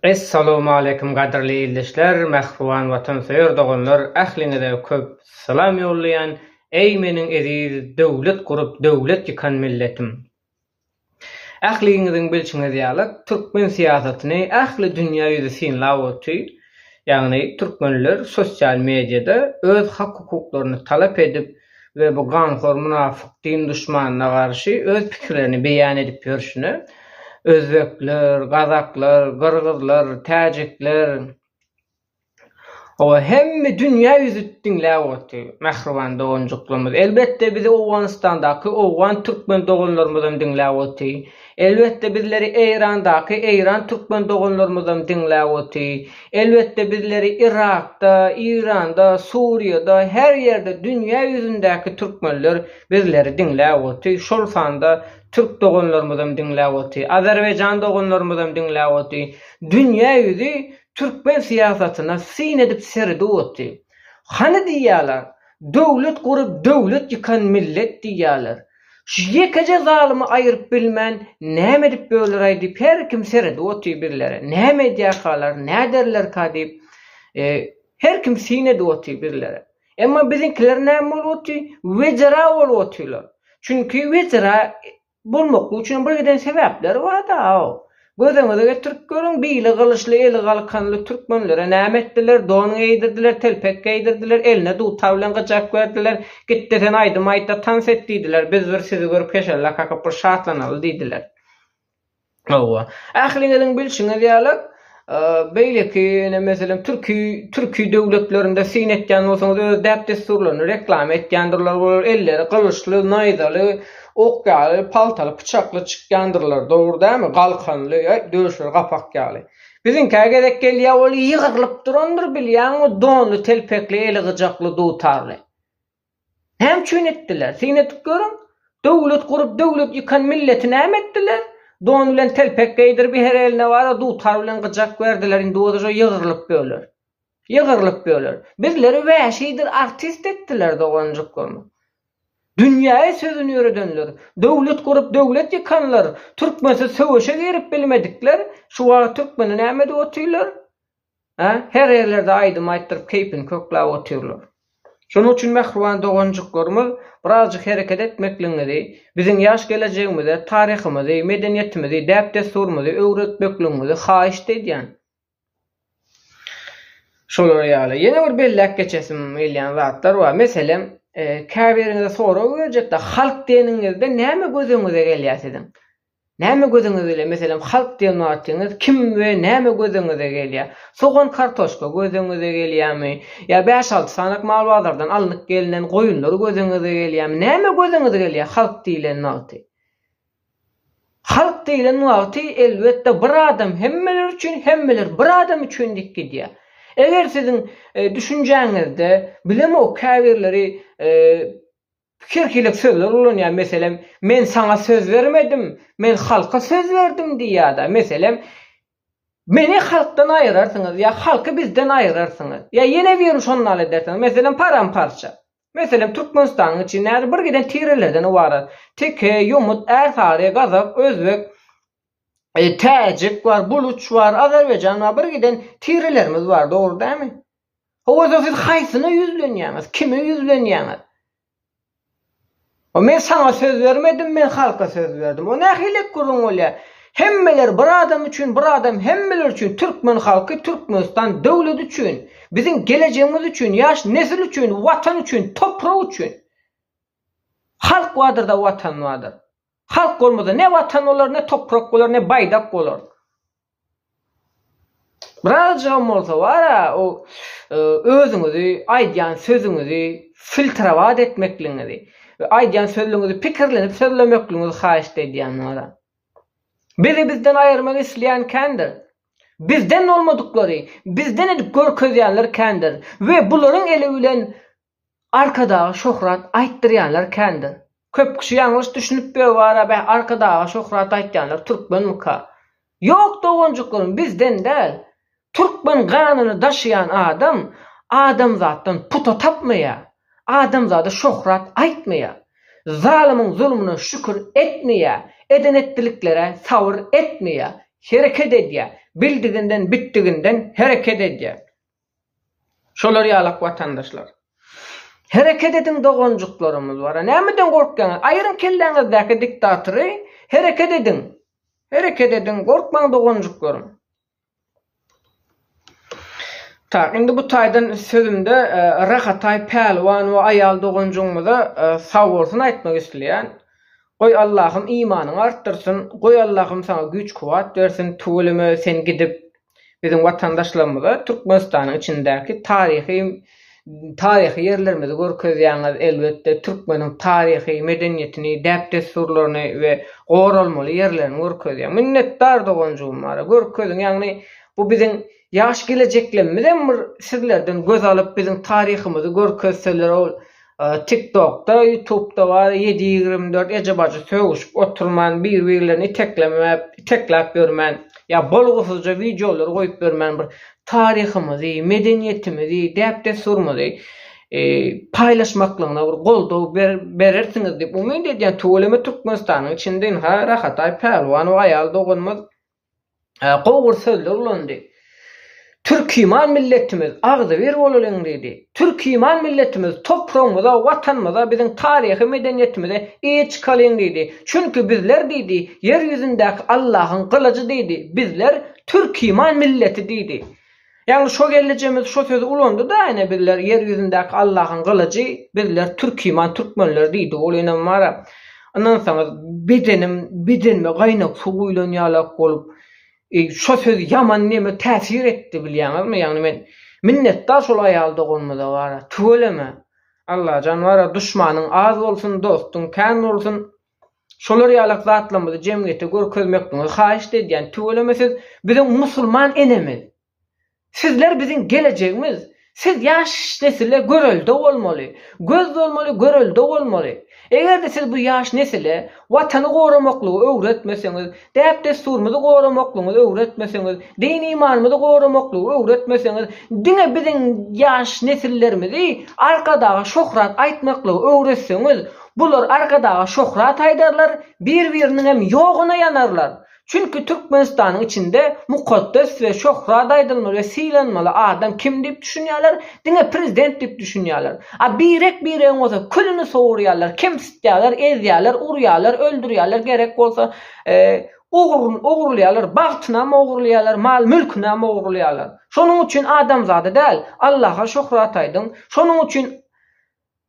Essalowmaleýkim gadyrly ildeşler, mähriban watansöýer doganlar ähliňize köp salam ýollaýan eý meniň eziz döwlet gurup döwlet ýykan milletim. Ähliňiziň bilşiňiz ýaly türkmen syýasatyny ähli dünýä ýüzi synlap otyr. Ýagny türkmenler sosial mediada öz hak hukuklaryny talap edip we bu ganhor mynafyk din duşmanyna garşy öz pikirlerini beýan edip ýörşüne özbekler, gazaklar, gyrgyzlar, täjikler, hawa hemme dünýä ýüzi diňläp otyr mähriban doganjyklarymyz. Elbetde bizi Owganystandaky owgan türkmen doganlarymyzam diňläp otyr. Elbetde bizleri Eýrandaky eýran türkmen doganlarymyzam diňläp otyr. Elbetde bizleri Yrakda, Iranda, Suriýada her ýerde dünýä ýüzündäki türkmenler bizleri diňläp otyr. Şol sanda türk doganlarymyzam diňläp otyr. Azerbaýjan doganlarymyzam diňläp otyr. Dünýä ýüzi türkmen syýasatyna syn edip seredip otyr. Hany diýýärler, döwlet gurup döwlet ýykan millet diýýärler. Şu ýekeje zalymy aýyryp bilmän näme edip böleräý diýip her kim seredip otyr bizlere. Näme edýärkalar, näderlerka diýip her kim syn edip otyr bizlere. Emma biziňkiler näme bolup otyr? Wejera bolup otyrlar. Çünki wejera Bolmaklygy üçin bir giden sebäpleri bar-da. Gözüňize getirip görüň, bili gylyçly, eli galkanly türkmenlere näme etdiler, don geýdirdiler, telpek geýdirdiler, eline dutar bilen gyjak berdiler, git-de sen aýdym aýt-da tans et diýdiler, biz bir sizi görüp heşelle kakyp bir şatlanaly diýdiler. Hawa. Ähliňiziň bilşiňiz ýaly, beýleki, ine, meselem, türki, türki döwletlerinde syn etýän bolsaňyz, öz däp-dessurlaryny reklama etýändirler, olar elleri gylyçly, naýzaly, ok ýaly, paltaly, pyçakly çykýandyrlar, dogry dälmi? Galkanly, äý, döşleri gapak ýaly. Biziňkä gezek gelýär, ol ýygrylyp durandyr, bilýäňmi, donly, telpekli, eli gyjakly, dutarly. Näme üçin etdiler? Syn edip görüň. Döwlet gurup, döwlet ýykan milleti näme etdiler? Don bilen telpek geýdirip, her eline bara dutar bilen gyjak berdiler, indi bolsa şo ýygrylyp ýörler. Ýygrylyp ýörler. Bizleri wäşidir artist etdiler doganjyklarymyz. Dünýäýe sözüni ýöredenler, döwlet gurup, döwlet ýykanlar, türkmensiz söweşe girip bilmedikler, şu wagt türkmeni näme edip otyrlar? Hä? Her ýerlerde aýdym aýtdyryp keýpini kökläp otyrlar. Şonuň üçin mähriban doganjyklarymyz birazjyk hereket etmekligiňizi, biziň ýaş gelejegimize taryhymyzy, medeniýetimizi, däp-dessurymyzy öwretmekligiňizi haýyşt edýän. Şolar ýaly. Ýene bir belläp geçesim gelýän zatlar bar. Meselem, käbiriňize sorag berjekde, halk diýeniňizde näme göz öňüňize gelýär siziň? Näme gözüňize gelýär? Meselem, halk diýen wagtyňyz kim we näme gözüňize gelýär? Sogan, kartoşka gözüňize gelýärmi? Ýa bäş-alty sanak mal bazardan alnyp gelnen goýunlar gözüňize gelýärmi? Näme gözüňize gelýär halk diýlen wagty? Halk diýlen wagty elbetde bir adam hemmeler üçin, hemmeler bir adam üçin diýip gidýär. Eger siziň düşünjäňizde, bilemok käbirleri Her hili sözler ulanýar, meselem, men saňa söz bermedim, men halka söz berdim diýýär-de, meselem, meni halkdan aýyrarsyňyz ýa halky bizden aýyrarsyňyz, ýa ýene birini şondan edersiňiz, meselem, param-parça. Meselem, Türkmenistanyň içi näde bir giden tirelerden ybarat. Teke, ýomut, ärsary, gazak, özbek, täjik bar, buluç bar, azerbaýjan bar, bir giden tirelerimiz bar, dogry dälmi? Hawa, siz haýsyna ýüzlenýäňiz, kime ýüzlenýäňiz? O men saňa söz bermedim, men halka söz berdim. O nähili gürrüň bolýar? Hemmeler bir adam üçin, bir adam hemmeler üçin, türkmen halky, Türkmenistan döwleti üçin, biziň gelejegimiz üçin, ýaş nesil üçin, Watan üçin, toprak üçin. Halk bardyr-da Watan bardyr. Halk bolmasa ne Watan bolar, ne toprak bolar, ne baýdak bolar. Birazjygam bolsa bar-a, o özüňizi, aýdýan sözüňizi filtrawat etmekligiňizi we aýdýan sözleriňizi pikirlenip sözlemekligiňizi haýyşt edýän bar-a. Bizi bizden aýyrmak isleýän kändir. Bizden bolmadyklary bizden edip görkezýänler kändir we bularyň eli bilen Arkadaga şöhrat aýtdyrýanlar kändir. Köp kişi ýalňyş düşünip ýör bara bäh Arkadaga şöhrat aýtýanlar türkmenmika. Ýok doganjyklarym bizden däl. Türkmen ganyny daşaýan adam adamzatdan puta tapmaýar. Adamzada şöhrat aýtmaýar. Zalymyň zulmuna şükür etmeýär. Eden etdiliklere sabyr etmeýär. Hereket edýär. Bildiginden, bitdiginden hereket edýär. Şolar ýalak watandaşlar. Hereket ediň doganjyklarymyz bara. Nämeden gorkýaňyz? Aýyryň kelläňizdäki diktatory, hereket ediň. Hereket ediň, gorkmaň doganjyklarym. Tak, indi bu taýdan sözümde Rahataý pälwan we aýal doganjygymyza sagbolsun aýtmak isleýän. Goý Allahym imanyňy artdyrsyn, goý Allahym saňa güýç-kuwwat bersin, tüweleme sen gidip biziň watandaşlarymyza Türkmenistanyň içindäki taryhy taryhy ýerlerimizi görkezýäňiz, elbetde türkmeniň taryhy, medeniýetini, däp-dessurlaryny we goralmaly ýerlerini görkezýäň. Minnetdar doganjygym bara, görkeziň, ýagny bu biziň ýaş gelejeklemizem bir sizlerden göz alyp biziň taryhymyzy görkezseler ol Tiktokda, ýutubda bar ýedi 24 eje-bajy sögüşip oturman, bir-birlerini iteklemep, itekläp ýörmän, ýa bolgusyzja wideolary goýup ýörmän bir taryhymyzy, medeniýetimizi, däp-dessurymyzy paýlaşmaklygyna bir goldaw berersiňiz diýip umyt edýän. Tüweleme Türkmenistanyň içinde ynha Rahataý Pälwanow aýal doganymyz gowy bir sözler ulandy. Türkiman milletimiz agzybir bolalyň diýdi. Türkiman milletimiz topragymyza, watanymyza, biziň taryhy medeniýetimize eýe çykalyň diýdi. Çünki bizler diýdi, ýer ýüzündäki Allahyň gylyjy diýdi. Bizler türkiman milleti diýdi. Ýagny şo gelnejemiz şo sözi ulandy-da ine bizler ýer ýüzündäki Allahyň gylyjy, bizler türkiman türkmenler diýdi. Ol inem bara ynansaňyz bedenim bedenime gaýnak suw guýlan ýalak bolup şo söz ýaman neme täsir etdi bilýäňizmi ýagny men minnetdar şol aýal doganymyza bara tüweleme Allajan bara duşmanyň az bolsun dostuň kän bolsun Şolar ýalak zatlarymyzy jemgyýete görkezmekligiňizi haýyşt edýän. Tüweleme siz biziň musulman enemiz. Sizler biziň gelejegimiz. Siz ýaş nesile görelde bolmaly. Göz bolmaly, görelde bolmaly. Eger-de siz bu ýaş nesile Watany goramaklygy öwretmeseňiz, däp-dessurymyzy goramaklygyňyzy öwretmeseňiz, din-imanymyzy goramaklygy öwretmeseňiz, diňe biziň ýaş nesillerimizi Arkadaga şöhrat aýtmaklygy öwretseňiz, Bular Arkadaga şöhrat aýdarlar, bir-biriniňem ýoguna ýanarlar. Çünki Türkmenistanyň içinde mukaddes we şöhrat aýdylmaly we sylanmaly adam kim diýip düşünýärler? Diňe prezident diýip düşünýärler. A birek-biregiň bolsa külüni sowurýarlar, kemsitýärler, ezýärler, urýarlar, öldürýärler, gerek bolsa ogurlaýarlar, bagtynam ogurlaýarlar, mal-mülkünem ogurlaýarlar. Şonuň üçin adamzada däl, Allaha şöhrat aýdyň. Şonuň üçin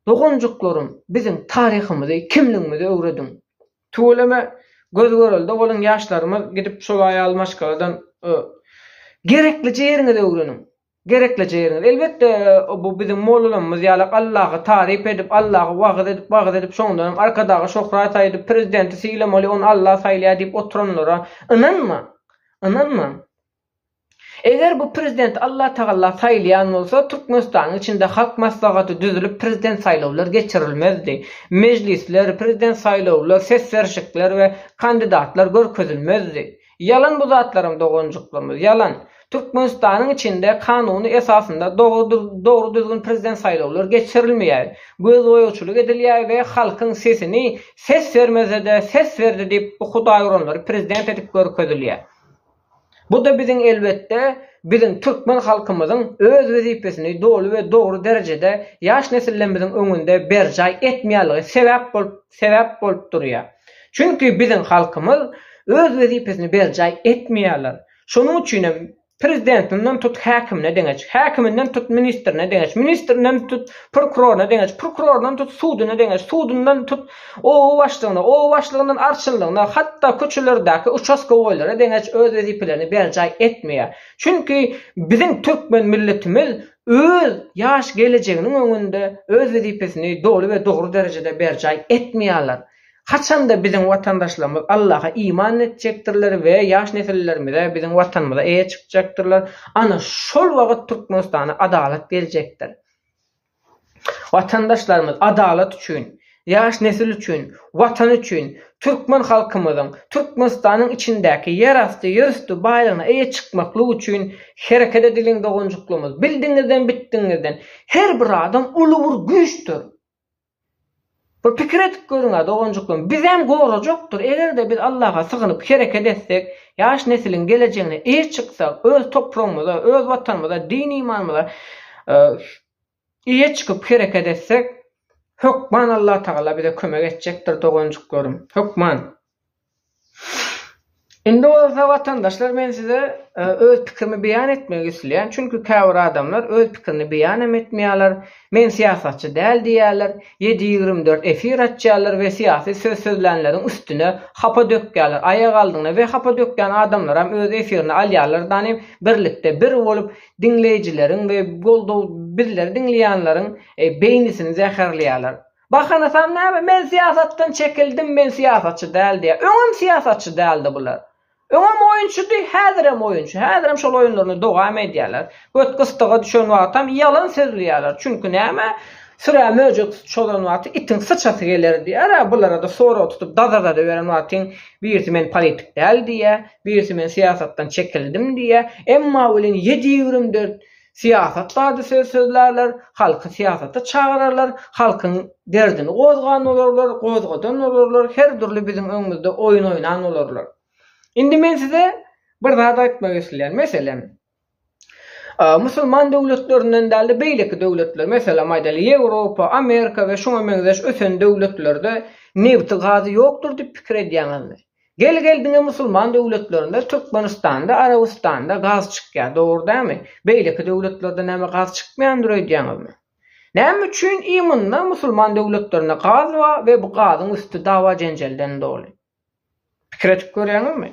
Doganjyklarym, biziň taryhymyzy, kimligimizi öwrediň. Tüweleme, göz görelde boluň ýaşlarymyz gidip şol aýal maşgaladan gereklije ýeriňizi öwreniň. Gereklije ýeriňizi. Elbetde bu biziň mollalarymyz ýalak Allahy taryp edip, Allahy wagyz edip, wagyz edip şoňdanam Arkadaga şöhrat aýdyp, prezidenti sylamaly, ony Allah saýlaýar diýip oturanlara ynanma. Ynanmaň. Eger bu prezidenti Allatagalla saýlaýan bolsa, Türkmenistanyň içinde Halk Maslahaty düzülip prezident saýlawlar geçirilmezdi. Mejlisler, prezident saýlawlar, ses berişikler we kandidatlar görkezilmezdi. Ýalan bu zatlaram doganjyklarymyz, ýalan. Türkmenistanyň içinde kanuny esasynda dogry düzgün prezident saýlawlar geçirilmeýär. Gözboýagçylyk edilýär we halkyň sesini ses bermese-de ses berdi diýip bu hudaýuranlary prezident edip görkezilýär. Bu-da biziň elbetde, biziň türkmen halkymyzyň öz wezipesini doly we dogry derejede ýaş nesillerimiziň öňünde berjaý etmeýänligi sebäp bolup sebäp bolup durýar. Çünki biziň halkymyz öz wezipesini berjaý etmeýärler. Şonuň üçin hem Prezidentinden tut häkimine deňeç, häkiminden tut ministrine deňeç, ministrinden tut prokuroryna deňeç, prokuroryndan tut sudyna deňeç, sudundan tut oba başlygyna, oba başlygyndan arçynlygyna, hatda köçelerdäki uçastkowoýlara deňeç öz wezipelerini berjaý etmeýär. Çünki biziň türkmen milletimiz öz ýaş gelejeginiň öňünde öz wezipesini doly we dogry derejede berjaý etmeýärler. Haçanda biziň watandaşlarymyz Allaha iman etjekdirler we ýaş nesillerimize biziň watanymyza eýe çykjakdyrlar, ana şol wagt Türkmenistana adalat geljekdir. Watandaşlarymyz adalat üçin, ýaş nesil üçin, Watan üçin, türkmen halkymyzyň, Türkmenistanyň içindäki ýerasty, ýerüsti baýlygyna eýe çykmaklyk üçin hereket edeliň doganjyklarymyz. Bildiňizden bitdiňizden her bir adam uly bir güýçdür. Bir pikir edip görüň-ä, doganjyklarym, bizem gorajakdyr, eger-de biz Allaha sygynyp hereket etsek, ýaş nesliň gelejegine eýe çyksak, öz topragymyza, öz Watanymyza, din-imanymyza eýe çykyp hereket etsek, hökman Allatagala bize kömek etjekdir, doganjyklarym, hökman. Indi bolsa watandaşlar men size öz pikrimi beýan etmek isleýän, çünki käbir adamlar öz pikrini beýan hem etmeýärler, men syýasatçy däl diýýärler, ýedi 24 efir açýarlar we syýasy söz sözlänleriň üstüne hapa dökýärler, aýak aldygyna we hapa dökýän adamlaram öz efirine alýarlar danym birlikde bir bolup diňleýjileriň we goldaw bizleri diňleýänleriň beýnisini zäherleýärler. Bahanasam näme, men syýasatdan çekildim, men syýasatçy däl diýýär. Öňem syýasatçy däldi bular. Öňem oýunçydy, häzirem oýunçy. Häzirem şol oýunlaryny dowam edýärler. Göt gysdyga düşen wagtam ýalan sözleýärler. Çünki näme, sürä möjek çozan wagty itiň syçasy geler diýýär-ä. Bulara-da sorag tutup dazadada beren wagtyň birisi men politik däl diýýär, birisi men syýasatdan çekildim diýýär. Emma welin ýedi 24 Syýasat barada söz sözlärler, halky syýasata çagyrarlar, halkyň derdini gozgan bolarlar, gozgadan bolarlar, her dürli biziň öňümizde oýun oýnan bolarlar. Indi men size bir zat aýtmak isleýän. Meselem, musulman döwletlerinden däl-de beýleki döwletler, meselem aýdaly Ýewropa, Amerika we şuňa meňzeş ösen döwletlerde nebti, gazy ýokdur diýip pikir edýäňizmi? Gel gel diňe musulman döwletlerinde Türkmenistanda Arabystanda gaz çykýar dogry dämi? Beýleki döwletlerde näme gaz çykmaýandyr öýdýäňizmi? Näme üçin imynda musulman döwletlerinde gaz bar we bu gazyň üsti dawa jenjelden doly? Pikir edip görýäňizmi?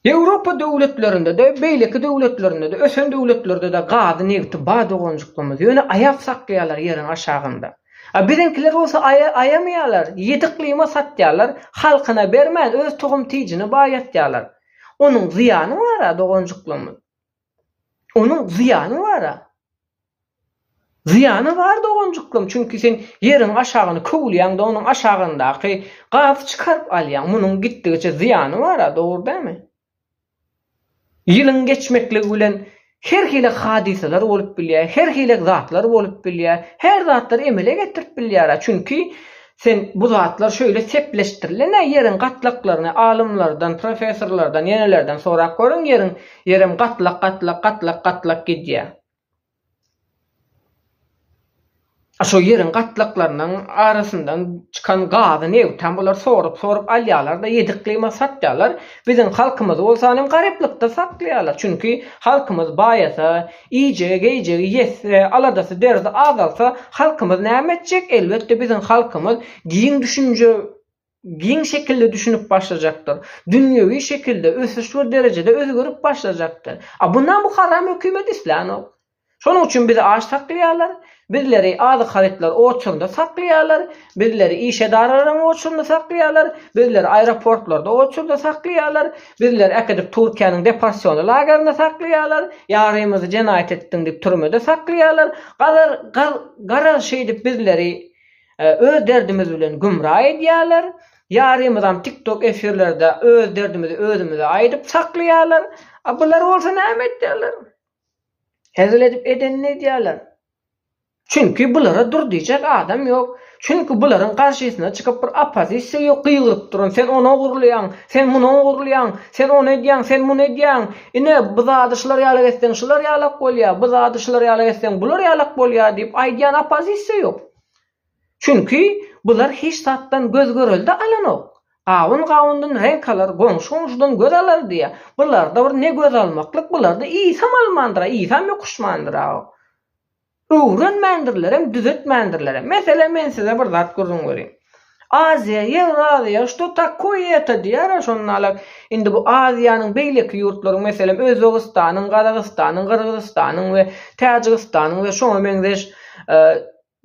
Ýewropa döwletlerinde-de, beýleki döwletlerinde-de, ösen döwletlerde-de gazy, nebti bar doganjyklarymyz. Ýöne aýap saklaýarlar ýeriň aşagynda. A biziňkiler bolsa aýamaýarlar, ýedi yklyma satýarlar, halkyna bermän öz tohum-tijini baýatýarlar. Onuň zyýany bar-a doganjyklarymyz. Onuň zyýany bar-a. Zyýany bar doganjyklarym, çünki sen ýeriň aşagyny köwleýäňde onuň aşagyndaky gazy çykaryp alýaň, munuň gitdigiçe zyýany bar-a, dogry dälmi? Ýylyň geçmekligi bilen her hili hadysalar bolup bilýär, her hili zatlar bolup bilýär, her zatlary emele getirip bilýär-ä, çünki sen bu zatlar şöýle sepleşdirilen-ä ýeriň gatlaklaryny alymlardan, professorlardan, ýenelerden sorap görüň, ýeriň ýerem gatlak-gatlak, gatlak-gatlak gidýär. A şo ýeriň gatlaklarynyň arasyndan çykan gazy, nebtem bular sorup-sorup alýarlar-da, ýedi yklyma satýarlar. Biziň halkymyzy bolsa hem garyplykda saklaýarlar. Çünki halkymyz baýasa, iýjegi, geýjegi ýetse, aladasy, derdi azalsa, halkymyz näme etjek? Elbetde, biziň halkymyz giň düşünje giň şekilde düşünip başlajakdyr. Dünýewi şekilde ösüş bir derejede özgerip başlajakdyr. A bundan bu haram hökümet islänok. Şonuň üçin bizi aç saklaýarlar, bizleri azyk harytlar oçurynda saklaýarlar, bizleri iş edaralaryň oçurynda saklaýarlar, bizleri aeroportlarda oçurda saklaýarlar, bizleri äkidip Türkiýäniň deporsiýony lagerinde saklaýarlar, ýarymyzy jenaýat etdiň diýip türmede saklaýarlar. Galar, garaz şeýdip bizleri Öz derdimiz bilen gümra edýärler. Ýarymyzam tiktok efirlerde öz derdimizi özümize aýdyp saklaýarlar. A bular bolsa näme edýärler? Hezil edip edenini edýärler. Çünki bulara dur diýjek adam ýok. Çünki bularyň garşysyna çykyp bir oppozisiýa ýok gygyryp duran sen ony ogurlaýaň, sen muny ogurlaýaň, sen ony edýäň, sen muny edýäň. Ine bu zady şular ýalak etseň şular ýalak bolýar, bu zady şular ýalak etseň bular ýalak bolýar diýip aýdýan oppozisiýa ýok. Çünki bular hiç zatdan göz-görelde alanok. Gawun gawundan reňk alar, goňşy goňşudan göz alar diýýär. Bularda bir ne göz almaklyk, bularda ysam almandyr-a, ysam ýokuşmandyr-a. Öwrenmändirlerem, düzetmändirlerem. Meselem, men size bir zat gürrüň bereyim. Aziýa, Ýewraziýa, şto takoýe eto diýýär-ä şonda-la. Indi bu Aziýanyň beýleki ýurtlaryň, meselem, Özbegistanyň, Gazagystanyň, Gyrgyzystanyň we Täjigistanyň we şoňa meňzeş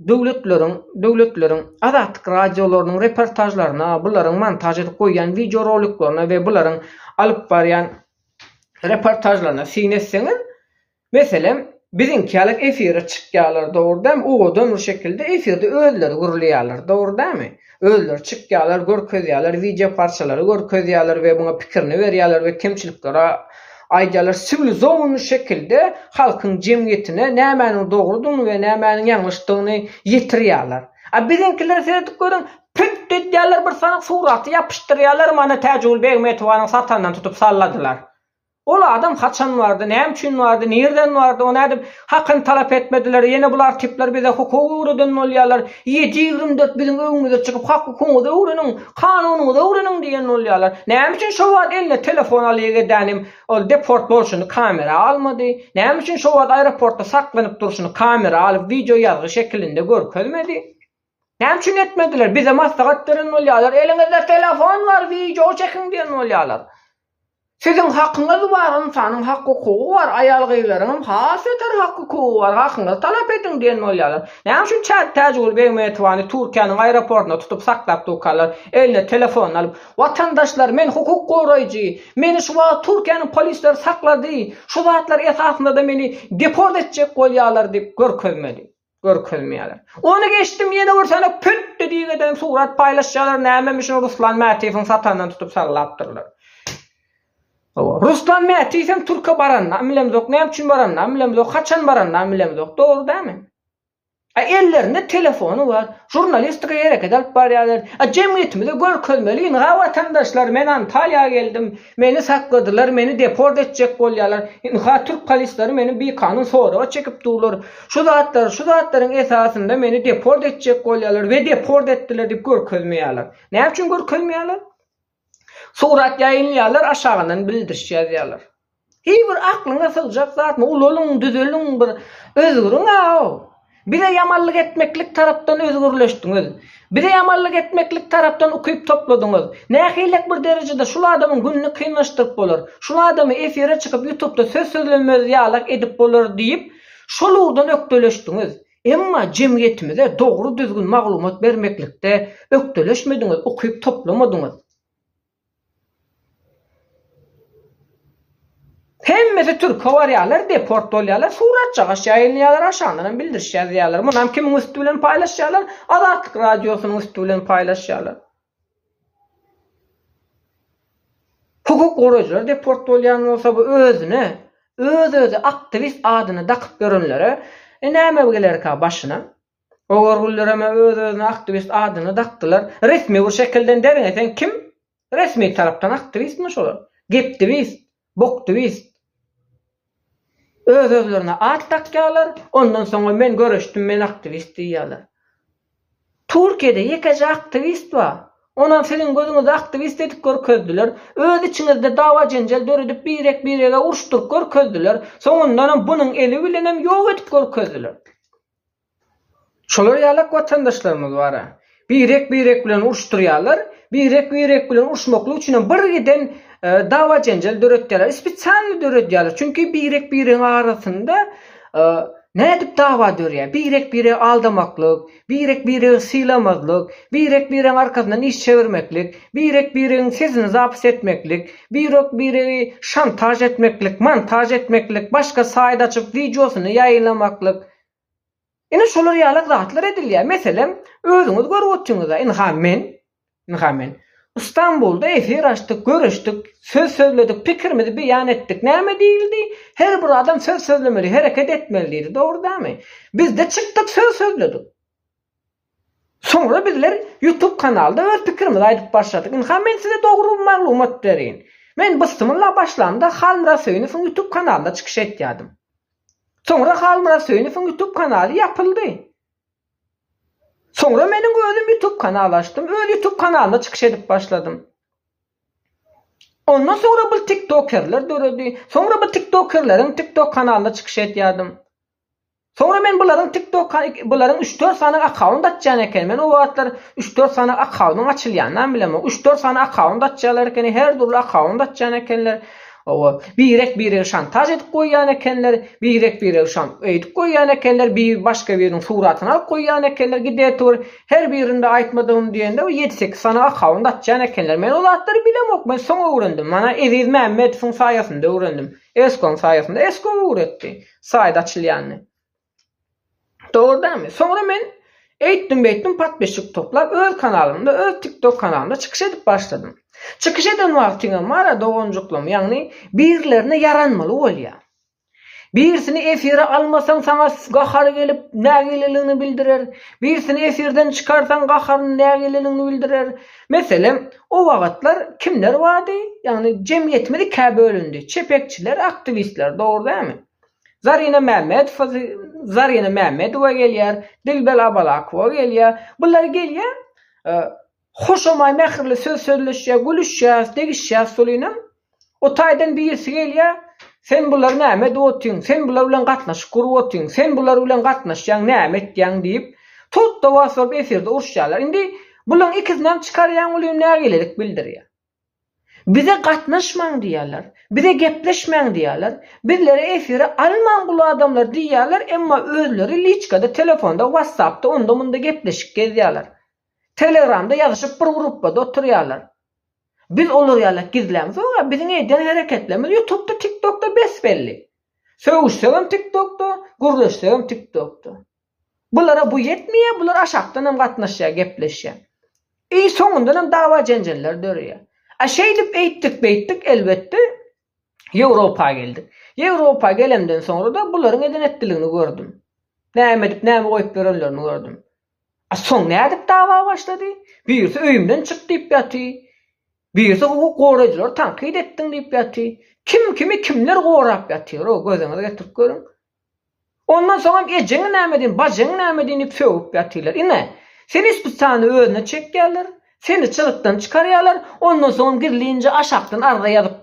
döwletleriň döwletleriň Azatlyk radiolarynyň reportažlaryna, bularyň montaž edip goýýan wideoroliklaryna we bularyň alyp barýan reportažlaryna syn etseňiz, meselem, biziňki ýaly efire çykýarlar, dogry dälmi? Owadan bir şekilde efirde özleri gürleýärler, dogry dälmi? Özleri çykýarlar, görkezýärler, wideo parçalary görkezýärler we muňa pikirini berýärler we kemçilikleri aýdýarlar. Siwilizowanyý şekilde halkyň jemgyýetine nämäniň dogrudygyny we nämäniň ýalňyşdygyny ýetirýärler. A biziňkilere seredip görüň, püt edýärler bir sany suraty ýapyşdyrýarlar mana Täjigül Begmetowanyň satandan tutup salladylar. Ol adam haçan bardy, näme üçin bardy, nirden bardy, o nädip hakyny talap etmediler, ýene bular tipler bize hukuk öwreden bolýarlar, ýedi 24 biziň öňümize çykyp hak hukugyňyzy öwreniň, kanunyňyzy öwreniň diýen bolýarlar. Näme üçin şo wagt eline telefon alyp edänim ol deport bolşuny kamera almady? Näme üçin şo wagt aeroportda saklanyp durşuny kamera alyp wideo ýazgy şekilinde görkezmedi? Näme üçin etmediler? Bize maslahat beren bolýarlar, eliňizde telefon bar wideo çekiň diýen bolýarlar. Siziň hakyňyz bar, ynsanyň hak-hukugy bar, aýal-gyzlaryňam has beter hak-hukugy bar, hakyňyzy talap ediň diýen bolýarlar. Näme üçin Täjigül Begmetowany Türkiýäniň aeroportunda tutup saklap durkalar, eline telefonyny alyp, Watandaşlar, men hukuk goraýjy, meni şu wagt Türkiýäniň polisleri saklady, şu zatlar esasynda-da meni deport etjek bolýarlar diýip görkezmedi. Görkezmeýärler. Ony geçdim ýene bir sene püt diýip eden surat paýlaşýarlar nämemişin Ruslan Mätiýewiň satandan tutup sallapdyrlar. Hawa, Ruslan Mätiýew hem türke baranynam bilemzok, näme üçin baranynam bilemzok, haçan baranynam bilemzok, dogry dälmi? A ellerinde telefony bar, žurnalistika hereket alyp barýarlar. A jemgyýetimize görkezmeli, ynha watandaşlar men Antalýa geldim, Meni sakladylar, meni deport etjek bolýarlar. Ynha, türk polisleri meni bikanun soraga çekip durlar. Şu zatlar, şu zatlaryň esasynda meni deport etjek bolýarlar we deport etdiler diýip görkezmeýärler. Näme üçin görkezmeýärler? Surat ýaýynlaýarlar, aşagyndan bildiriş ýazýarlar. Hiý bir aklyňa sygjak zatmy, ulalyň, düzeliň, bir özgüriň-ä-ow! Bize ýamanlyk etmeklik tarapdan özgürleşdiňiz. Bize ýamanlyk etmeklik tarapdan ukyp topladyňyz. Nähilek bir derejede şul adamyň gününi kynlaşdyryp bolar, şul adamy efire çykyp ýutubda söz sözlemez ýalak edip bolar diýip, şol ugurdan ökdeleşdiňiz. Emma jemgyýetimize dogry düzgün maglumat bermeklikde ökdeleşmediňiz, ukyp toplamadyňyz. Hemmesi türke barýarlar, deport bolýarlar, suratjagaş ýaýynlaýarlar, aşagyndanam bildiriş ýazýarlar. Munam kimiň üsti bilen paýlaşýarlar? Azatlyk Radiosynyň üsti bilen paýlaşýarlar. Hukuk goraýjylar deport bolýan bolsa bu özüne, öz-özi aktiwist adyny dakyp ýörenlere e näme gelerka başyna? Owargüllerem öz-özüne aktiwist adyny dakdylar. Resmi bir şekilden derňeseň kim resmi tarapdan aktiwistmi şolar? Geptiwist, boktiwist. Öz-özlerine at dakýarlar, ondan soňra men göreşdim, men aktiwist diýýärler. Türkiýede ýekeje aktiwist bar. Onam siziň gözüňizde aktiwist edip görkezdiler. Öz içiňizde dawa-jenjel döredip birek-birege uruşdyryp görkezdiler. Soňundanam bunuň eli bilenem ýok edip görkezdiler. Şolar ýalak watandaşlarymyz bar-a. Birek-birek bilen uruşdyrýarlar. Birek-birek bilen uruşmaklyk üçinem bir giden dawa-jenjel döretýärler. Spesialny döredýärler. Çünki birek-biregiň arasynda nädip dawa dörýär? Birek-biregi aldamaklyk, birek-biregi sylamazlyk, birek-biregiň arkasyndan iş çevirmeklik, birek-biregiň sesini zapis etmeklik, birek-biregi şantaž etmeklik, montaž etmeklik, başga saýt açyp wideosyny ýaýylamaklyk. Ine şolar ýalak zatlar edilýär. Meselem, özüňiz görüp otyrňyz-a, ynha men, ynha men. Istanbulda efir açdyk, görüşdik, söz sözledik, pikirimizi beýan etdik. Näme diýildi? Her bir adam söz sözlemeli, hereket etmeli diýdi. Dogry dälmi? Biz-de çykdyk, söz sözledik. Soňra bizler YouTube kanalda öz pikirimizi aýdyp başladyk. Ynha men size dogry maglumat bereýin. Men bysymylla başlamda Halmyrat Söýünowyň YouTube kanalynda çykyş etýärdim. Soňra Halmyrat Söýünowyň YouTube kanaly ýapyldy. Soňra meniň özüm YouTube kanal açdym. Öz YouTube kanalymda çykyş edip başladym. Ondan soňra bir tiktokerler döredi. Soňra bu tiktokerleriň TikTok kanalynda çykyş edýärdim. Soňra men bularyň TikTok bularyň üç-dört sany akkaunt açýan eken. Men o wagtlar üç-dört sany akkauntyň açylýanynam bilemok. Üç-dört sany akkaunt açýarlar ekeni, her dürli akkaunt açýan ekenler. Hawa, birek-biregi şantaž edip goýýan ekenler, birek-biregi şan eýdip goýýan ekenler, bir başga biriniň suratyny alyp goýýan ekenler, gidetur her birinde aýtmadygym diýende bir ýedi-sekiz sany akkaunt açýan ekenler. Men o zatlary bilemok, men soň öwrendim. Mana Eziz Mämmedowyň saýasynda öwrendim. Eskoň saýasynda Esko öwretdi. Saýt açylýanyny. Dogry dälmi? Soňra men eýtdim beýtdim podpisçik toplap öz kanalymda, öz TikTok kanalymda çykyş edip başladym. Çykyş eden wagtyňam bar-a doganjyklam, ýagny birilerine ýaranmaly bolýar. Birisini efire almasaň saňa gahary gelip nägileligini bildirer. Birisini efirden çykarsaň gaharyny nägileligini bildirer. Meselem, o wagytlar kimler bardy? Ýagny jemgyýetimiz ikä bölündi. Çepekçiler, aktiwistler, dogry dälmi? Zarina Mämmedowa, Zarina Mämmedowa gelýär, Dilbel Abalakowa gelýär. Bular gelýär, hoşamaý mähirli söz sözleşýär, gülüşýär, degişýär solynam. O taýdan birisi gelýär, Sen bulary näme edip otyň, sen bular bilen gatnaşyk gurup otyň, sen bular bilen gatnaşýaň, näme etýäň diýip, tut-da-was bolup efirde uruşýarlar. Indi bularyň ikisinem çykarýaň welin nägilelik bildirýär. Bize gatnaşmaň diýýärler, bize gepleşmäň diýýärler, bizleri efire almaň bul adamlar diýýärler, emma özleri liçkada, telefonda, watsapda onda-munda gepleşik gezýärler. Telegramda ýazyşyp bir grupbada oturýarlar. Biz olar ýaly gizlämzok-a, biziň edýän hereketlerimiz ýutubda, tiktokda bes-belli. Sögüşsegem tiktokda, gürleşsegem tiktokda. Bulara bu ýetmeýär, bular aşakdanam gatnaşýar, gepleşýär. I soňundanam dawa-jenjeller döreýär. A şeýdip eýtdik-beýtdik, elbetde, Ýewropa geldik. Ýewropa gelemden soňra-da bularyň eden-etdiligini gördüm. Näme edip, näme goýup ýörenlerini gördüm. A soň nädip dawa başlady? Birisi öýümden çyk diýip ýaty. Birisi hukuk goraýjylary tankyt etdiň diýip ýaty. Kim kimi kimler gorap ýatyr-ow, gözüňize getirip görüň. Ondan soňam ejeňi näme diýin, bajyňy näme diýin diýip sögüp ýatyrlar. Ine, seni spesialny özüne çekýärler, seni çyzykdan çykarýarlar, ondan soňam gizlinje aşakdan arza ýazyp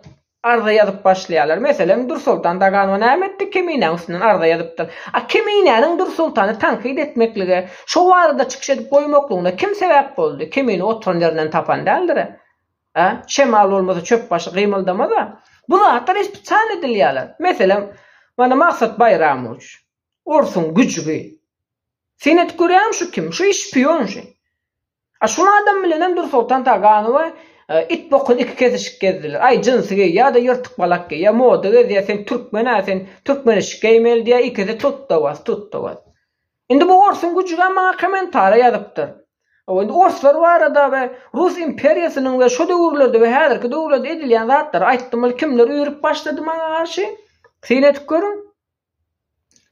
Arza ýazyp başlaýarlar. Meselem, Dürsoltan Daganowa näme etdi? Keminäň üstünden arza ýazypdyr. A Keminäniň Dürsoltany tankyt etmeklige, şo barada çykyş edip goýmaklygyna kim sebäp boldy? Kemine oturan ýerinden tapan däldir-ä. A? Şemal bolmasa çöp başy gymyldamaz-a. Bu zatlar spesialno edilýärler. Meselem, mana Maksat Baýramowiç. Orsuň güjügi. Syn edip görýäňmi şu kim? Şu şpion şu. A şul adam bilenem Dürsoltan Taganowa it bokuny iki kesişik gezdiler. Aý jynsy geýýär-de ýyrtyk balak geýýär, moda gezýär, sen türkmen-ä, sen türkmen eşik geýmeli diýýär, ikisi tut-da bas, tut-da bas. Indi bu orsuň güjügem maňa kommentariýa ýazypdyr. Hawa indi orslar barada we Rus imperiýasynyň we şo döwürlerde we häzirki döwürlerde edilýän zatlary aýtdym, ol kimler üýrüp başlady maňa garşy? Syn edip görüň.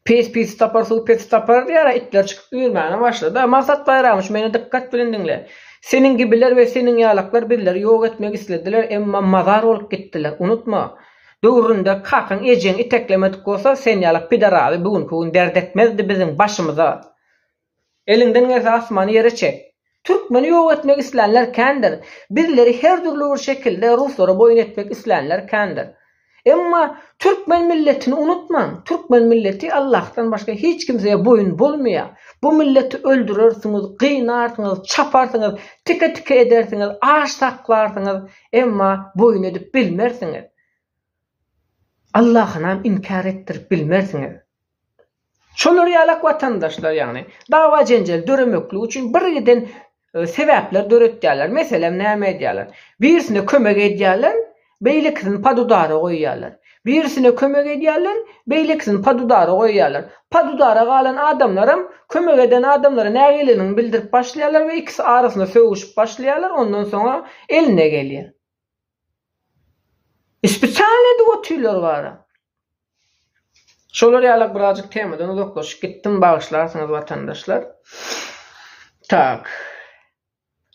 Pis pisi tapar, suw pesi tapar diýýär-ä, itler çykyp üýrmäne başlady-a. Maksat Baýramyç, meni dykgat bilen diňle. Seniň gibiler we seniň ýalaklar bizleri ýok etmek islediler, emma mazar bolup gitdiler. Unutma, döwründe kakaň ejeňi iteklemedik bolsa, sen ýalak pidarazy bu günki gün dert etmezdi biziň başymyza. Eliňden gelse asmany ýere çek. Türkmeni ýok etmek islänler kändir. Bizleri her dürli bir şekilde ruslara boýun etmek islänler kändir. Emma türkmen milletini unutmaň. Türkmen milleti Allahdan başga hiç kimseye boýun bolmaýar. Bu milleti öldürersiňiz, gynarsyňyz, çaparsyňyz, tike-tike edersiňiz, aç saklarsyňyz, emma boýun edip bilmersiňiz. Allahynam inkär etdirip bilmersiňiz. Şolar ýalak watandaşlar ýagny dawa-jenjel döremeklik üçin birgiden sebäpler döretýärler. Meselem näme edýärler? Birisine kömek edýärler, beýlekisini pod udara goýýarlar. Birisine kömek edýärler, beýlekisini pod udara goýýarlar. Pod udara galan adamlaram kömek eden adamlara nägileligini bildirip başlaýarlar we ikisi arasynda sögüşip başlaýarlar, ondan soňra eline gelýär. Spesialny edip otyrlar bara. Şolar ýalak birazjyk temadan uzaklaşyp gitdim, bagyşlarsyňyz watandaşlar. Tak.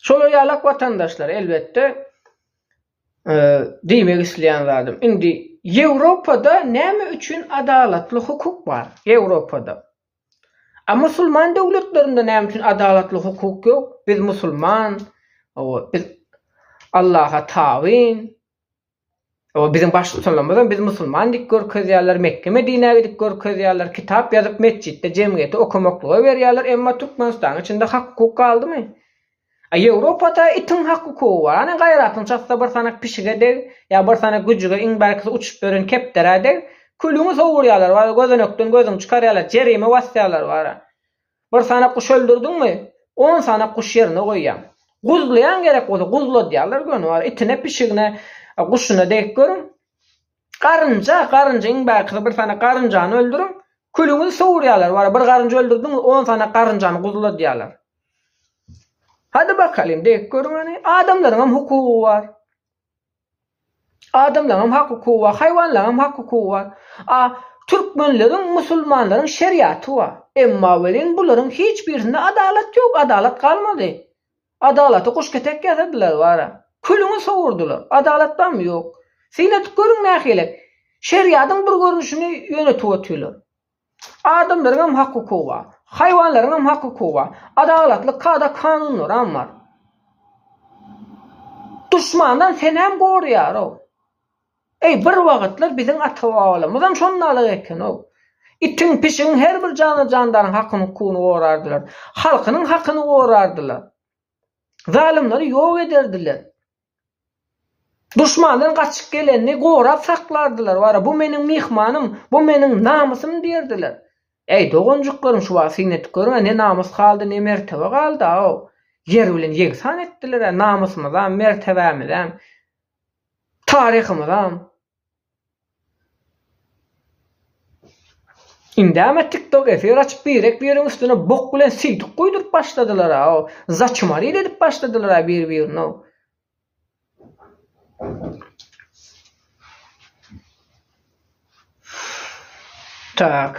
Şolar ýalak watandaşlar elbetde diýmek isleýän zadym. Indi Ýewropada näme üçin adalatly hukuk bar? Ýewropada. A musulman döwletlerinde näme üçin adalatly hukuk ýok? Biz musulman, biz Allaha tabyn. Hawa, biziň baştutanlarymyzam biz musulman diýip görkezýärler, Mekge-Medinä gidip görkezýärler, kitap ýazyp metjitde jemgyýete okamaklyga berýärler, emma Türkmenistanyň içinde hak-hukuk galdymy? A Ýewropada itiň hak-hukugy bar. Hany gaýratyň çatsa bir sanak pişige deg, ýa bir sanak güjüge iň bärkisi uçup ýören kepderä deg, külüňi sowurýarlar, wara gözenekden gözüňi çykarýarlar, jerime basýarlar wara. Bir sany guş öldürdiňmi, on sany guş ýerine goýýaň. Guzlaýan gerek bolsa guzladýarlar göni bar. Itine, pişigine, guşuna degip görüň. Garynja, garynja iň bärkisi bir sany garynjany öldüriň, külüňizi sowurýarlar. Bar bir garynja öldürdiňiz, on sany garynjany guzladýarlar. Hadi bakalym degip görüň hany. Adamlaryňam hukugy bar. Adamlaryňam hak-hukugy bar, haýwanlaryňam hak-hukugy bar. A. Türkmenleriň, musulmanlaryň şeriaty bar. Emma welin bularyň hiç birisinde adalat ýok, adalat galmady. Adalaty guşketek ýasadylar bara. Külüňi sowurdylar. Adalat barmy? Ýok. Syn edip görüň nähili. Şeriadyň bir görnüşini ýönetip otyrlar. Adamlaryň hem hak-hukugy bar. Haýwanlaryň hem hak-hukugy bar. Adalatly kada-kanunlaram bar. Duşmandan senem goraýar-ow. Eý, bir wagtlar biziň ata-babalarymyzam şondalyk eken-ow. Itiň, pişigiň, her bir janly-jandaryň hakyny-hukugyny gorardylar. Halkynyň hakyny gorardylar. Zalymlary ýok ederdiler. Duşmandan gaçyp gelenini gorap saklardylar, wara, bu meniň myhmanym, bu meniň namysym diýerdiler. Eý, doganjyklarym, şu wagt syn edip görüň-ä, ne namys galdy, ne mertebe galdy-ow. Ýer bilen ýegsan etdiler-ä namysymyzam, mertebämizem, taryhymyzam. Indäme tiktok efir açyp birek biriň üstüne bok bilen siýdik guýduryp başladylar-a, zaçmarit edip başladylar-a bir birini. Tak.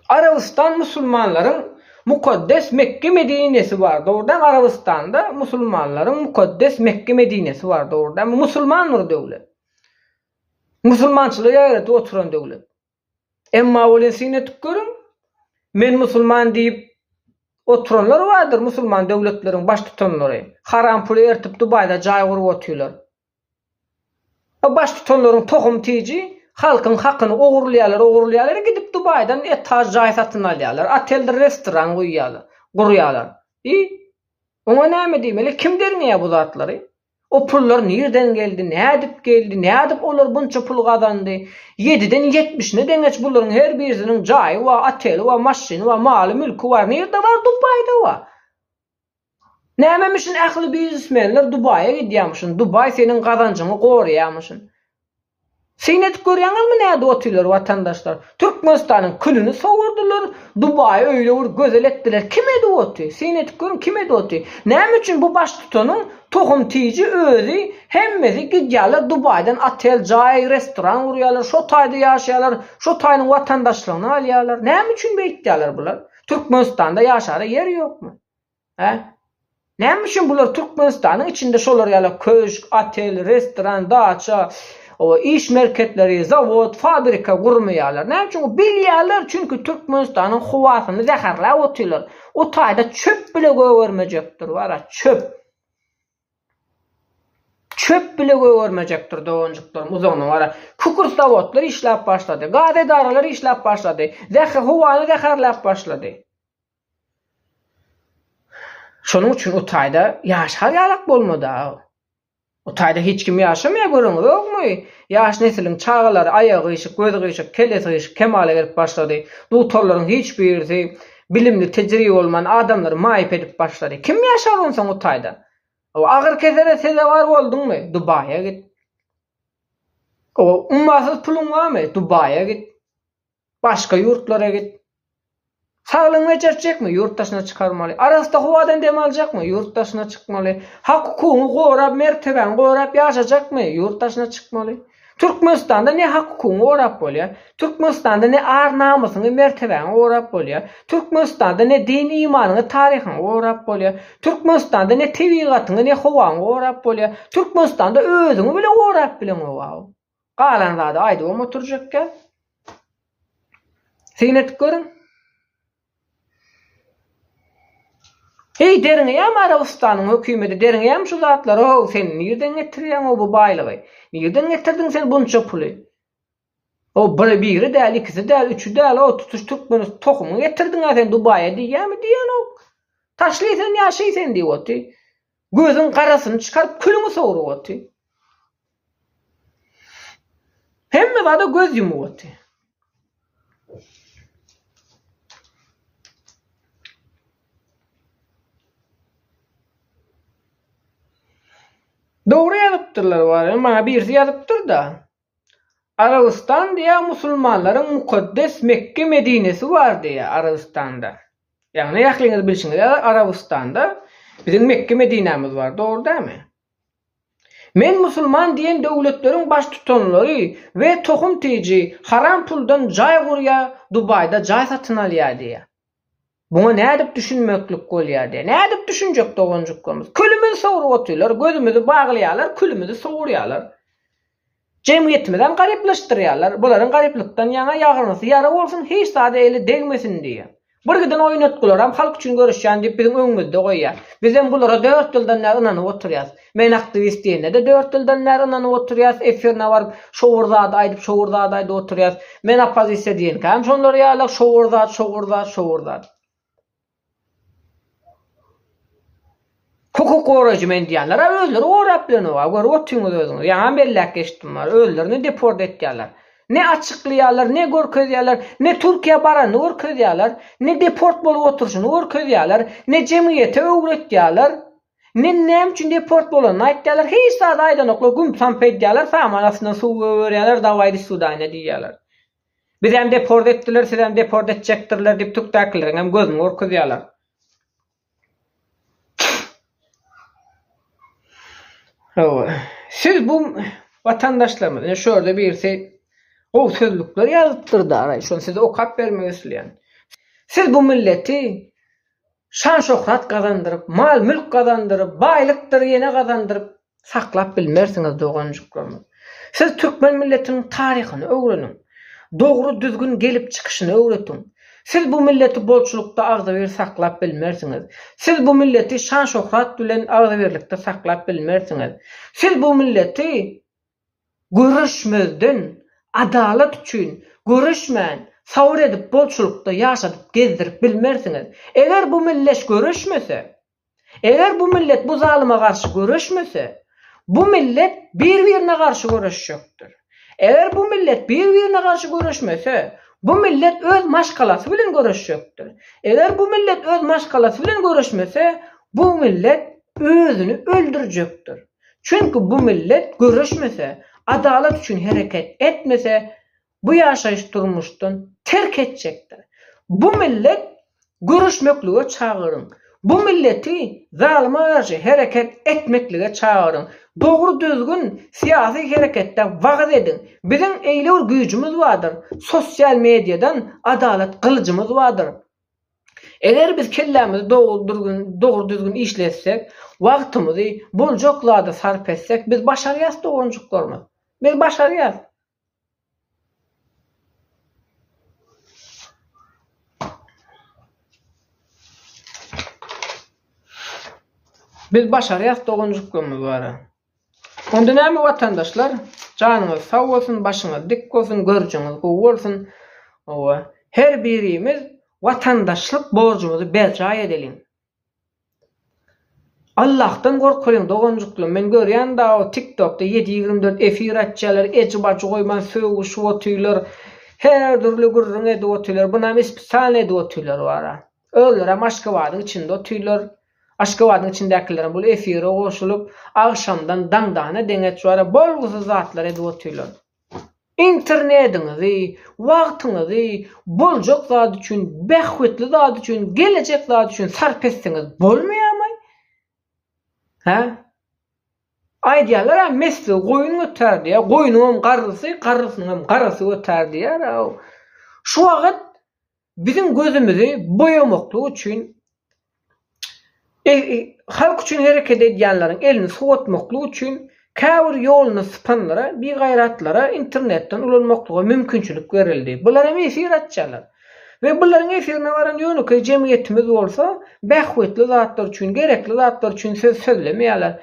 Arabystan musulmanlaryň mukaddes Mekge Medinesi bar dogrudan Arabystanda musulmanlaryň mukaddes Mekge Medinesi bar dogrudan bu musulman bir döwlet. Musulmançylygy ýaýradyp oturan döwlet. Emma welin syn edip görüň men musulman diýip oturanlar bardyr musulman döwletleriň baştutanlary haram puly ertip Dubaýda jaý gurup otyrlar. O baştutanlaryň tohum tiji halkyň hakyny ogurlaýarlar, ogurlaýarlar, gidip Dubaýdan etaž jaý satyn alýarlar, oteldir restoran guýýarlar, gurýarlar. I oňa näme diýmeli? Kim derňeýär bu zatlary? O pullar nirden geldi, nädip geldi, nädip olar bunça pul gazandy? Ýediden ýetmişine deňeç bularyň her birisiniň jaýy bar, oteli bar, maşyny bar, maly, mülki bar. Nirde bar? Dubaýda bar. Nämemişin ähli biznesmenler Dubaýa gidýärmişin, Dubaý seniň gazanjyňy goraýarmyşyn. Syn edip görýäňizmi nädip otyrlar watandaşlar. Türkmenistanyň külüni sowurdylar, Dubaýy öýle bir gözel etdiler. Kim edip otyr? Syn edip görüň kim edip otyr? Näme üçin bu baştutanyň tohum tiji özi hemmesi gidýärler Dubaýdan otel, jaý, restoran gurýarlar, şo taýda ýaşaýarlar, şo taýynyň watandaşlygyny alýarlar. Näme üçin beýtýärler bular? Türkmenistanda ýaşara ýer ýokmy? Hä? Näme üçin bular Türkmenistanyň içinde şolar ýaly köşk, otel, restoran, daça, iş merkezleri, zawod, fabrika gurmaýarlar? Näme üçin? Bilýärler, çünki Türkmenistanyň howasyny zäherläp otyrlar. O taýda çöp bile gögermejekdir, bara çöp. Çöp bile gögermejekdir doganjyklarym uzagyna bara. Kükürt zawodlar işläp başlady. Gaz edaralary işläp başlady. Zäher howany zäherläp başlady. Şonuň üçin o taýda ýaşar ýalak bolmady-a. O taýda hiç kim ýaşamaýar göreňizokmy? Ýaş nesliň çagalary aýagy gyşyk, gözi gyşyk, kellesi gyşyk kemala gelip başlady. Dugtorlaryň hiç birisi bilimli, tejribe bolman adamlary maýyp edip başlady. Kim ýaşar onsoň o taýda? Agyr kesele sezewar bolduňmy? Dubaýa git. Ummasyz puluň barmy? Dubaýa git. Başga ýurtlara git. Saglygyňy bejertjekmi? Ýurt daşyna çykarmaly. Arassa howadan dem aljakmy? Ýurt daşyna çykmaly. Hak-hukugyňy gorap, mertebäňi gorap ýaşajakmy? Ýurt daşyna çykmaly. Türkmenistanda ne hak-hukugyňy gorap bolýar, Türkmenistanda ne ar-namysyňy, mertebäňi gorap bolýar, Türkmenistanda ne din-imanyňy, taryhyňy gorap bolýar, Türkmenistanda ne tebigatyňy, ne howaňy gorap bolýar, Türkmenistanda özüňi bile gorap bileňok-ow. Galan zady aýdybam oturjak däl. Syn edip görüň. Eý, derňeýämi Arabystanyň hökümeti, derňeýämi şu zatlary, how, sen nirden getirýäň-ow bu baýlygy? Nirden getirdiň sen bunça puly? O bir biri däl, ikisi däl, üçi däl, o tutuş türkmeni tohumyny getirdiň-ä sen Dubaýa diýýämi, diýenok. Taşly sen ýaşaý sen diýip oty. Gözüň garasyny çykaryp külüňi sowrup oty. Hemme zada göz ýumup oty. Dogry ýazypdyrlar wara, maňa birisi ýazypdyr-da. Arabystan diýýär musulmanlaryň mukaddes Mekge Medinesi bar diýýär Arabystanda. Ýagny ähliňiz bilşiňiz ýaly Arabystanda biziň Mekge Medinämiz bar, dogry dälmi? Men musulman diýen döwletleriň baştutanlary we tohum-tiji haram puldan jaý gurýa Dubaýda jaý satyn alýa diýýä. Buňa nädip düşünmeklik bolýar diýýä. Nädip düşünjek doganjyklarymyz? Külümizi sowrup otyrlar, gözümizi baglaýarlar, külümizi sowurýarlar. Jemgyýetimizem garyplaşdyrýarlar. Bularyň garyplykdan ýaňa ýagyrnysy ýara bolsun, hiç zada eli degmesin diýýär. Bir giden oýnatgylaram halk üçin göreşýän diýip biziň öňümizde goýýar. Bizem bulara dört ýyldan bäri ynanyp oturýas. Men aktiwist diýende-de dört ýyldan bäri ynanyp oturýas, efirine baryp şo bir zady aýdyp, şo bir zady aýdyp oturýas. Men oppozisiýa diýenkäm şolar ýaly şo bir zat, şo bir zat, şo bir zat. Hukuk goraýjy men diýýänler-ä özleri gorap bilenok-a, görüp otyňyz özüňiz. Ýaňam belläp geçdim bar, özlerini deport etýärler. Ne açyklaýarlar, ne görkezýärler, ne Türkiýä baranyny görkezýärler, ne deport bolup oturyşyny görkezýärler, ne jemgyýete öwretýärler, ne näme üçin deport bolanyny aýtýarlar, hiç zady aýdanoklar, güm-samp edýärler, saman astyndan suw goýberýärler, dawaý disudaýna diýýärler. Bizem deport etdiler, sizem deport etjekdirler diýip türkdäkileriňem gözüni gorkuzýarlar. Hawa. Siz bu watandaşlarymyz, ine şu ýerde birisi gowy sözlükler ýazypdyr da, şony size okap bermek isleýän. Siz bu milleti şan-şöhrat gazandyryp, mal-mülk gazandyryp, baýlykdyr ýene gazandyryp saklap bilmersiňiz doganjyklarymyz. Siz türkmen milletiniň taryhyny öwreniň. Dogry düzgün gelip çykyşyny öwretiň. Siz bu milleti bolçulykda agzybir saklap bilmersiňiz. Siz bu milleti şan-şöhrat bilen agzybirlikde saklap bilmersiňiz. Siz bu milleti göreşmezden adalat üçin göreşmän sabyr edip bolçulykda ýaşadyp gezdirip bilmersiňiz. Eger bu milleş göreşmese, Eger bu millet bu zalyma garşy göreşmese, bu millet bir-birine garşy göreşjekdir. Eger bu millet bir-birine garşy göreşmese, bu millet öz maşgalasy bilen göreşjekdir. Eger bu millet öz maşgalasy bilen göreşmese, bu millet özüni öldürjekdir. Çünki bu millet göreşmese, adalat üçin hereket etmese, bu ýaşaýyş durmuşdan terk etjekdir. Bu millet göreşmeklige çagyryň. Bu milleti zalyma garşy hereket etmeklige çagyryň. Dogry düzgün syýasy hereketde wagyz ediň. Biziň eýle bir güýjümiz bardyr. Sosial mediadan adalat gylyjymyz bardyr. Eger biz kellämizi dogry düzgün işletsek, wagtymyzy boljak zada sarp etsek biz başarýas doganjyklarymyz. Biz başarýas. Biz başarýas doganjyklarymyz bara. Onda näme watandaşlar, janyňyz sag bolsun, başyňyz dik bolsun, görjüňiz gowy bolsun. Hawa, her birimiz watandaşlyk borjumyzy berjaý edeliň. Allahdan gorkalyň doganjyklarym men görýän da o tik tokda ýedi 24 efir açýarlar eji bajy goýman sögüşip otyrlar her dürli gürrüň edip otyrlar bunam ispisialny edip otyrlar wara özlerem aşgabadyň içinde otyrlar aşgabadyň içindäkilerem bul efire goşulyp agşamdan daňdana deňeç wara bolgusyz zatlar edip otyrlar. Internediňizi, wagtyňyzy boljak zat üçin, bähbitli zat üçin, gelejek zat üçin sarp etseňiz bolmaýarmy? Hä? Aýdýarlar-a, mesligi goýun götär diýýär. Goýnuňam garrysy, garrysynyňam garrysy götär diýýär-ä. Şu wagt Biziň gözümizi boýamaklyk üçin halk üçin hereket edýänleriň elini sowatmaklyk üçin käbir ýoluny sypanlara, bigaýratlara internetden ulanmaklyga mümkinçilik berildi. Bular hem efir açýarlar. We bularyň efirine baran ýönekeý jemgyýetimiz bolsa bähbitli zatlar üçin, gerekli zatlar üçin söz sözlemeýärler.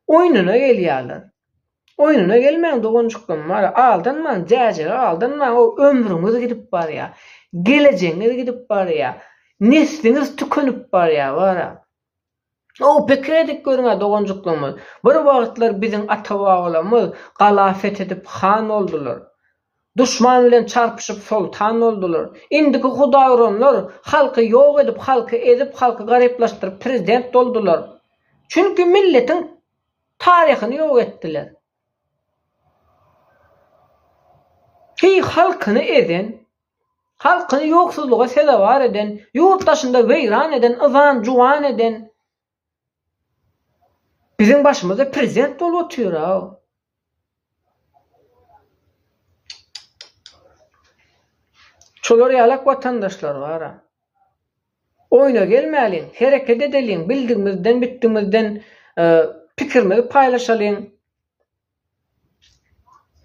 Oýnuna gelýärler. Oýnuna gelmäň doganjyklarym bar, aldanmaň, jäjege aldanmaň, o ömrüňiz gidip barýar, gelejegiňiz gidip barýar, nesliňiz tükenip barýar bar-a. O pikir edip görüň-ä doganjyklarymyz, bir wagtlar biziň ata-babalarymyz gala fethedip han boldular. Duşman bilen çarpyşyp soltan boldular. Indiki hudaýuranlar halky ýok edip, halky ezip, halky garyplaşdyryp prezident boldular. Çünki milletiň taryhyny ýok etdiler. Heý halkyny ezen, halkyny ýoksuzlyga sezewar eden, ýurt daşynda weýran eden, yzan-juwan eden. Biziň başymyzda prezident bolup otyr-ow. Şolar ýalak watandaşlar bar-a. Oýna gelmäliň, hereket edeliň, bildigimizden, bitdigimizden pikirimizi paýlaşalyň.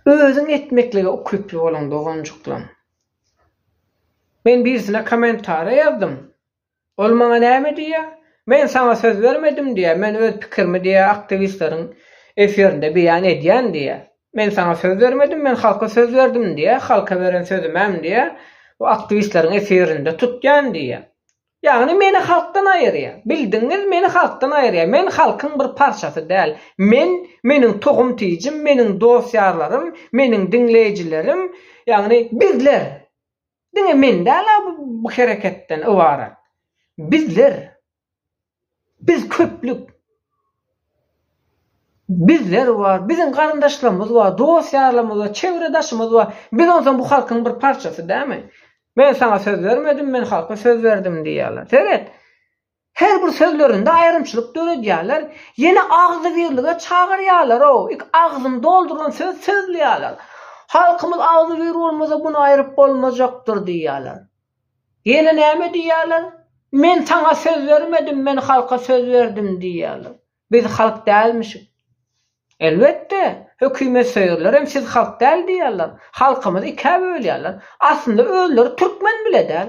Özüň etmeklige ukyply boluň doganjyklam. Men birisine kommentariýa ýazdym. Ol maňa näme diýýär? Men saňa söz bermedim diýýär, men öz pikirimi diýýär aktiwistleriň efirinde beýan edýän diýýär. Men saňa söz bermedim, men halka söz berdim diýýär, halka beren sözümäm diýýär, bu aktiwistleriň efirinde tutýan diýýär. Ýagny meni halkdan aýyrýar. Bildiňiz, meni halkdan aýyrýar. Men halkyň bir parçasy däl. Men, meniň tohum-tijim, meniň dost-ýarlarym, meniň diňleýjilerim, ýagny bizler. Diňe men däl-ä bu hereketden ybarat. Bizler. Biz köplük. Bizler bar, biziň garyndaşlarymyz bar, dost-ýarlarymyz bar, çewre-daşymyz bar. Biz onsoň bu halkyň bir parçasy dälmi? Men saňa söz bermedim, men halka söz berdim diýýärler. Seret, her bir sözlerinde aýrymçylyk döredýärler. Ýene agzybirlige çagyrýarlar-ow, ik agzyny dolduran söz sözleýärler. Halkymyz agzybir bolmasa, muny aýryp bolmajakdyr diýýärler. Ýene näme diýýärler? Men saňa söz bermedim, men halka söz berdim diýýärler. Biz halk dälmişik. Elbetde, hökümetsöýerler hem siz halk däl diýýärler. Halkymyzy ikä bölýärler. Aslynda özleri türkmen bile däl.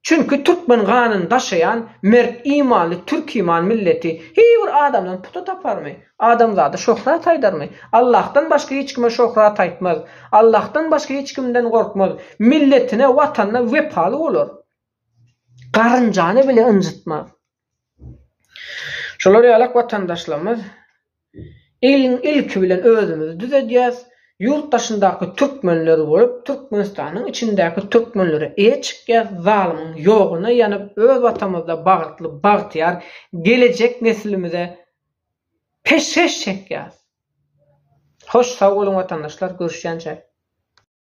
Çünki türkmen ganyny daşaýan mert imanly türkiman milleti hiý bir adamdan puta taparmy? Adamzada şöhrat aýdarmy? Allahdan başga hiç kime şöhrat aýtmaz. Allahdan başga hiç kimden gorkmaz. Milletine, watanyna wepaly bolar. Garynjany bile ynjytmaz. Şolar ýalak watandaşlarymyz Iň ilki bilen özümizi düzedýäs, ýurt daşyndaky türkmenler bolup Türkmenistanyň içindäki türkmenlere eýe çykýas, zalymyň ýoguna ýanyp öz watamyzda bagtly bagtyýar gelejek neslimize peşgeş çekýäs. Hoş sag boluň watandaşlar görüşýänçäk.